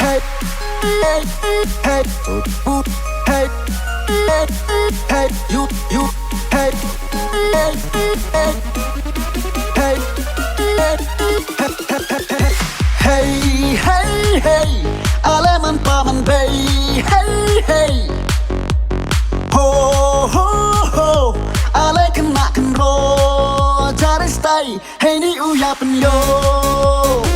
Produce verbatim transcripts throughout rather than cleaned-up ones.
Hey, hey, hey, ooh, ooh, hey, hey, hey, you, you, hey, hey, hey, hey, hey, hey, hey, hey, ale man pa man bei, hey, hey, ho, ho, ho, ale kena kenro, jari stai. Hei ni u ya pynïoh.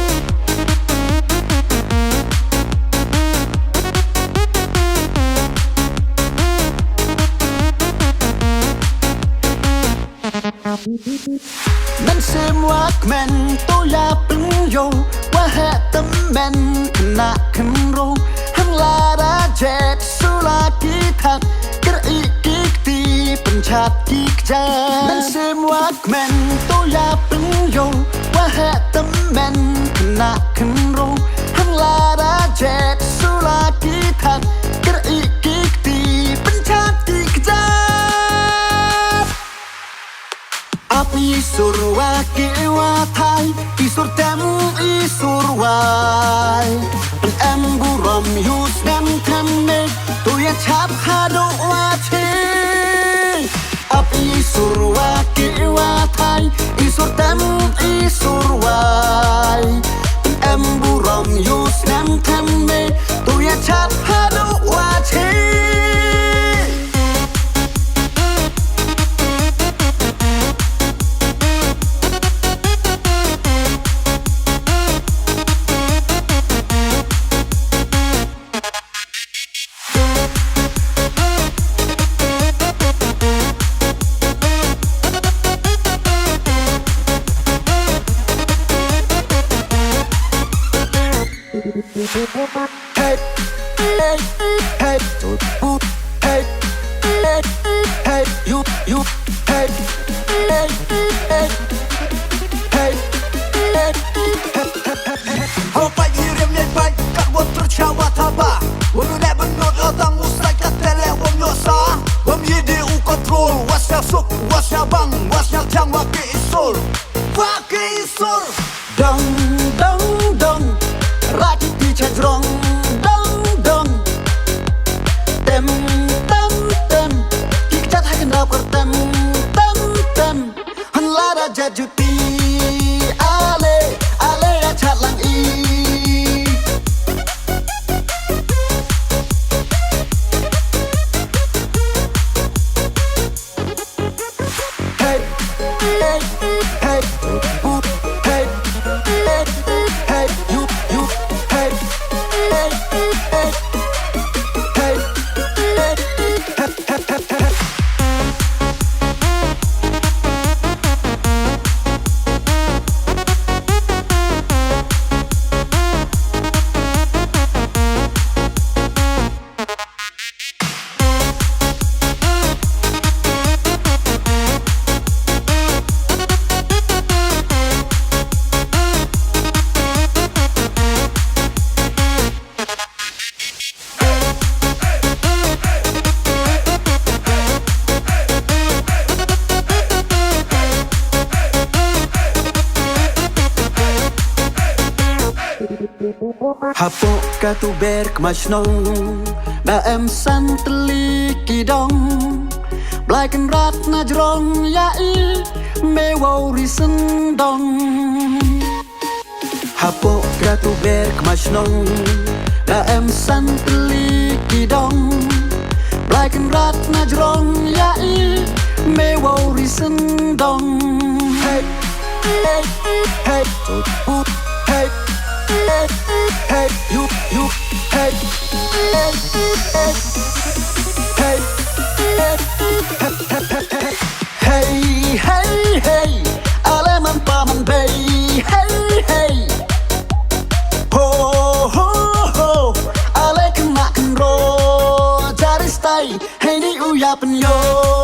Mynsiem wa kmen to ya pynïoh, wa heh tymmen khynnah khynroo, hangne la da jet sula ki thak, kyrï ki kti pynjah ki kjat. Mynsiem wa kmen to ya pynïoh, wa heh tymmen khynnah khynroo, hangne la da jet sula ki thak, kyrï ki kti pynjah ki kjat. Ap i sur wa ki wa thai, i sur tem i sur wai. Em burom ïa u snem thymme, to ya chap haduh wa thie. Ap i sur wa ki wa thai, i sur tem i sur wai. Em burom ïa u snem thymme, to ya chap haduh wa thie. Hey, hey, hey, ooh, ooh, hey, hey, hey, you, you, hey, hey, hey, hey, hey, hey, hey, hey. Ho pai hi rem ne pai, kat won tur cha wa tha ba. Won ne ben not la tang u sai kat tele won no sa. Won ye de u control, was ya suk, was ya bang, was ya chang wa ke isol. Wa ke isol. Dong, dong, dong. Ra ki ti cha jrong. Dong, dong. Tem, tem, tem. Ki kjat ha ki nda kor tem, tem, tem. Han la da ja juti. Ale, ale ya chat lang i. Hey, hey, hey, ooh, hey, hey, hey, you, you, hey, hey, hey, hey, hey, hey, hey. Hapoh katu ber kma shnong, da em san tylli ki dong. Blai Kynrad na jrong ïa i, me wow ri sendong. Hapoh katu ber kma shnong, da em san tylli ki dong. Blai Kynrad na jrong ïa i, me wow ri sendong. Hey, hey, hey, ooh, ooh, hey, hey, hey, you, you, hey, hey, hey, hey, hey, hey, hey, hey. Hey, hey, hey, ale man pa man bei, hey, hey. Ho, ho, ho, ale khynnah khynroo, jari stai, hei ni u ya pynïoh.